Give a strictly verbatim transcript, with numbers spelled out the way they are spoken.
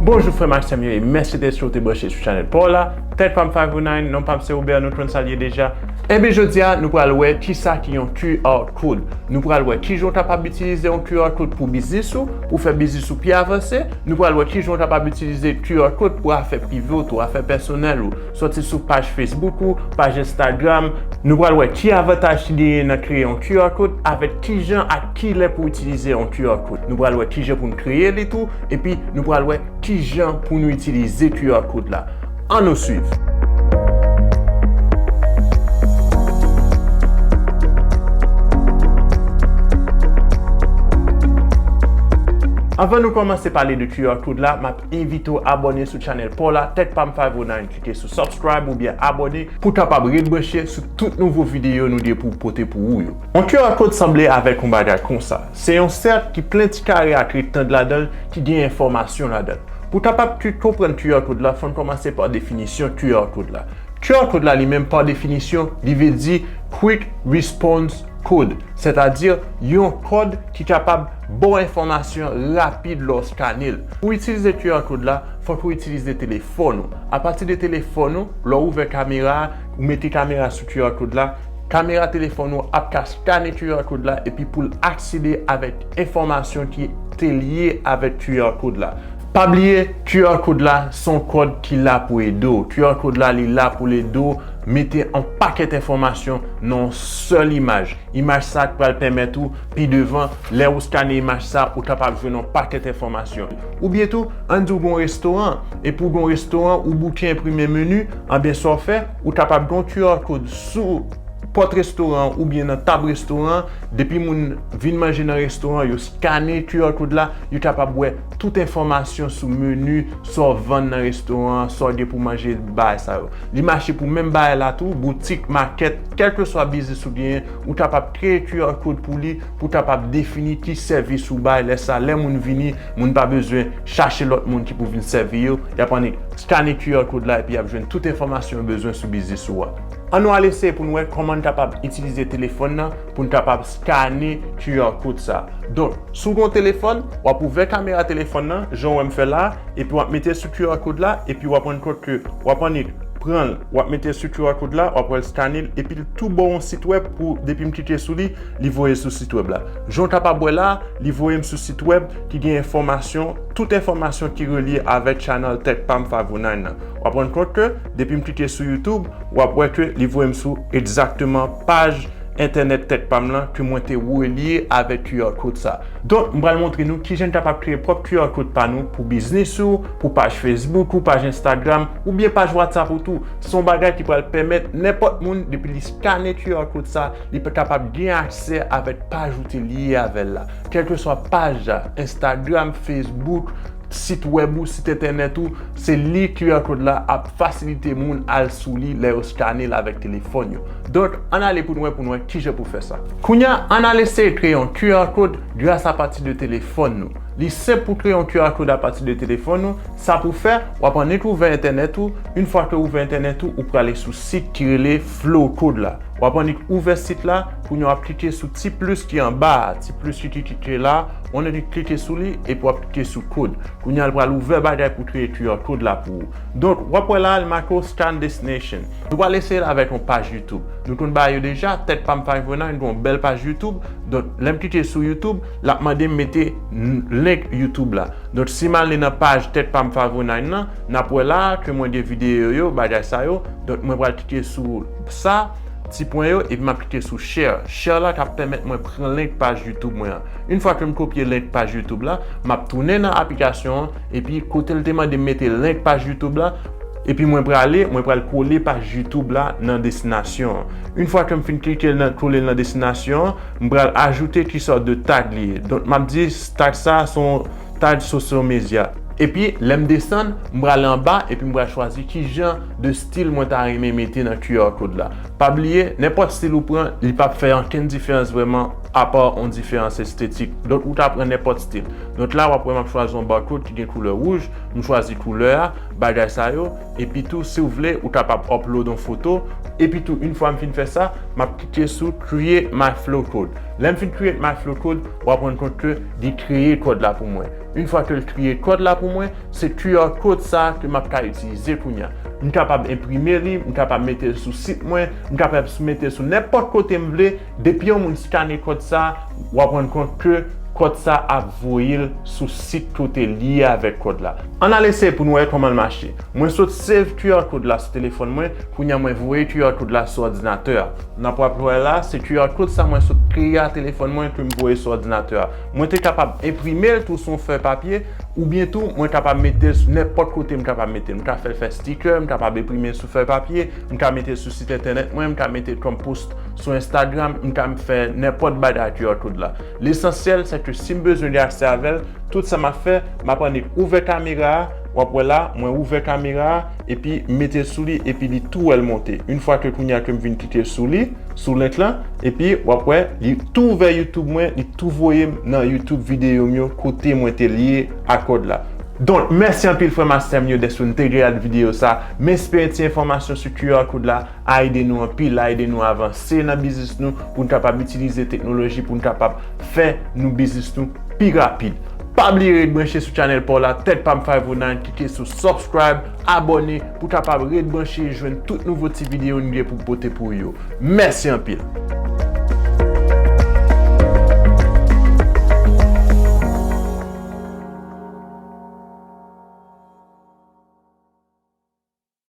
Bonjou frè m ak sè m yo, e mèsi dèske w te branche sou chanèl pa w la. Tèt pa m five oh nine, non pa m se Robert, nou konn sa l ye deja. Enben jodi a, nou pral wè kisa ki yon Q R code. Nou pral wè kijan w kapab itilize yon Q R code pou biznis ou, pou fè biznis ou pi avanse. Nou pral wè kijan w kapab itilize Q R code pou afè prive w tou, afè pèsonèl ou. Soti sou paj Facebook ou, paj Instagram. Nou pral wè ki avantaj ki genyen nan kreye yon Q R code, avèk kijan ak kilè pou itilize yon Q R code. Nou pral wè kijan pou n kreye li tou, epi nou pral wè kijan pou nou itilize Q R code la. Ann nou swiv. Anvan nou kòmanse pale de Q R code la, m ap envite w abòne sou chanèl pa w la, Tèt pa m five oh nine, klike sou subscribe oubyen abòne pou w kapab ret branche sou tout nouvo videyo nou gen pou pote pou ou yo. Yon Q R code sanble avèk yon bagay konsa. Se yon sèk ki plen ti kare ak rektang ladan l ki gen enfòmasyon ladan l. Pou w kapab konprann Q R code la, fò n kòmanse pa definisyon Q R code la. Q R code la li menm, pa definisyon, li vle di Quick Response Code, sètadi yon kòd ki kapab ba w enfòmasyon rapid lè w skane l. Pou w itilize Q R code la, fòk ou itilize telefòn ou. Apati de telefòn ou, lè w ouvè kamera, ou mete kamera sou Q R code la, kamera telefòn ou ap ka skane Q R code la epi pou l aksede avèk enfòmasyon ki te lye avèk Q R code la. Pa bliye, Q R code la se yon kòd ki la pou ede w. Q R code la li la pou l ede w mete yon pakèt enfòmasyon nan yon sèl imaj. Imaj sa a k pral pèmèt ou, pi devan, lè ou skane imaj sa a, ou kapab jwenn yon pakèt enfòmasyon. Oubyen tou, ann di w gen yon restoran, epi w gen yon restoran, ou bouke enprime meni, anben sa w fè, ou kapab gen yon Q R code sou pòt restoran an oubyen nan tab restoran an, depi moun vin manje nan restoran an, yo skane Q R code la, yo kapab wè tout enfòmasyon sou meni, sa w vann nan restoran an, sa w gen pou manje, bagay sa yo. Li mache pou menm bagay la tou, boutik, makèt, kèlkeswa biznis ou genyen, ou kapab kreye Q R code pou li, pou w kapab defini ki sèvis ou bay. Lè sa, lè moun vini, moun pa bezwen chache lòt moun ki pou vin sèvi yo, y ap annik skane Q R code la epi y ap jwenn tout enfòmasyon yo bezwen sou biznis ou a. Ann nou al eseye pou n wè kòman n kapab itilize telefòn nan pou n kapab skane Q R code sa. Donk, si w gen yon telefòn, w ap ouvè kamera telefòn nan, jan w wè m fè la, epi w ap mete sou Q R code la, epi w ap rann kont ke w ap annik pran l, w ap mete sou Q R code la, w ap wè l skane l, epi l tou ba w yon sit wèb pou, depi m klike sou li, li voye sou sit wèb la. Jan w kapab wè la, li voye m sou sit wèb ki gen enfòmasyon, tout enfòmasyon ki relye avèk channel Tech Pam five oh nine nan. W ap rann kont ke, depi m klike sou YouTube, w ap wè ke li voye m sou egzakteman paj entènèt Tech Pam lan ke mwen te relye avèk Q R code sa. Donk, m pral montre nou kijan n kapab kreye pwòp Q R code pa nou pou biznis ou, pou paj Facebook ou, paj Instagram, oubyen paj WhatsApp ou tou. Se yon bagay ki pral pèmèt nenpòt moun, depi li skane Q R code sa, li kapab gen aksè avèk paj ou te lye avè l la. Kèlkeswa paj la, Instagram, Facebook, sit wèb ou, sit entènèt ou, se li Q R code la ap fasilite moun al sou li lè yo skane l avèk telefòn yo. Donk, ann ale pou nou wè, pou nou wè kijan pou fè sa. Kounye a, ann al eseye kreye yon Q R code gras apati de telefòn nou. Li senp pou kreye yon Q R code apati de telefòn ou. Sa pou fè, w ap annik ouvè entènèt ou. Yon fwa ke w ouvè entènèt ou, ou prale sou sit ki rele Flow Code la. W ap annik ouvè sit la, kounye a w ap klike sou ti plis ki anba a, ti plis ki, ki, ki, ki la, w annik klike sou li, epi w ap klike sou code. Kounye a l pral ouvè bagay pou kreye Q R code la pou ou. Donk, w ap wè la, l make w scan destination. Nou pral eseye l avèk yon paj YouTube. Nou konn bagay yo deja, Tech Pam five oh nine gen yon bèl paj YouTube. Donk, lè m klike sou YouTube, l ap mande m mete n-, link YouTube la. Donk, si m ale nan paj Tech Pam five oh nine nan, n ap wè la ke mwen gen videyo yo, bagay sa yo. Donk, mwen pral klike sou sa, ti pwen yo, epi m ap klike sou share. Share la k ap pèmèt mwen pran link paj YouTube mwen an. Yon fwa ke m kopye link paj YouTube la, m ap tounen nan aplikasyon an, epi kote l te mande m mete link paj YouTube la, epi mwen prale, mwen pral kole paj YouTube la nan destinasyon an. Yon fwa ke m fin klike nan, kole l nan destinasyon an, m pral ajoute ki sòt de tag li ye. Donk, m ap di tag sa a se yon tag social media. Epi, lè m desann, m pral anba, epi m pral chwazi ki jan de stil mwen ta renmen mete nan Q R code la. Pa bliye, nenpòt stil ou pran, li p ap fè ankenn diferans vrèman apa yon diferans estetik. Donk, ou ta pran nenpòt stil. Donk, la, w ap wè m ap chwazi yon barcode ki gen koulè wouj, m chwazi koulè a, bagay sa yo, epi tou, si w vle, ou kapab upload yon foto, epi tou, yon fwa m fin fè sa, m ap klike sou Create My Flow Code. Lè m fin Create My Flow Code, w ap rann kont ke li kreye kòd la pou mwen. Yon fwa ke l kreye kòd la pou mwen, se Q R code sa ke m ap ka itilize kounye a. M kapab enprime li, m kapab mete l sou sit mwen, m kapab mete l sou nenpòt kote m vle. Depi yon moun skane kòd sa, w ap rann kont ke kòd sa ap voye l sou sit kote l ye avèk kòd la. Ann al eseye pou n wè kòman l mache. Mwen sot save Q R code la sou telefòn mwen, kounye a mwen voye Q R code la sou òdinatè a. N ap wè la, se Q R code sa mwen sot kreye a telefòn mwen ke m voye sou òdinatè a. Mwen te kapab enprime l tou sou yon fèy papye, oubyen tou, mwen kapab mete l sou nenpòt kote m kapab mete l. M ka fè l fè sticker, m kapab enprime l sou fèy papye, m ka mete l sou sit entènèt mwen, m ka mete l kòm post sou Instagram, m ka fè nenpòt bagay ak Q R code la. Lesansyèl, se ke si m bezwen gen aksè avè l, tout sa m ap fè, m ap annik ouvè kamera a, w ap wè la, mwen ouvè kamera a, epi m mete l sou li, epi li tou wè l monte. Yon fwa ke kounye a ke m vin klike sou li, sou link lan, epi w ap wè, li tou ouvè YouTube mwen, li tou voye m nan YouTube videyo m yo, kote mwen te lye a kòd la. Donk, mèsi anpil frè m ak sè m yo dèske n te gade videyo sa. M espere ti enfòmasyon sou Q R code la a ede nou anpil, a ede nou avanse nan biznis nou, pou n kapab itilize teknoloji, pou n kapab fè nou biznis nou pi rapid. Pa bliye ret branche sou chanèl pa w la, Tèt pa m Five oh nine, klike sou subscribe, abòne, pou w kapab ret branche e jwenn tout nouvo ti videyo nou gen pou pote pou ou yo. Mèsi anpil!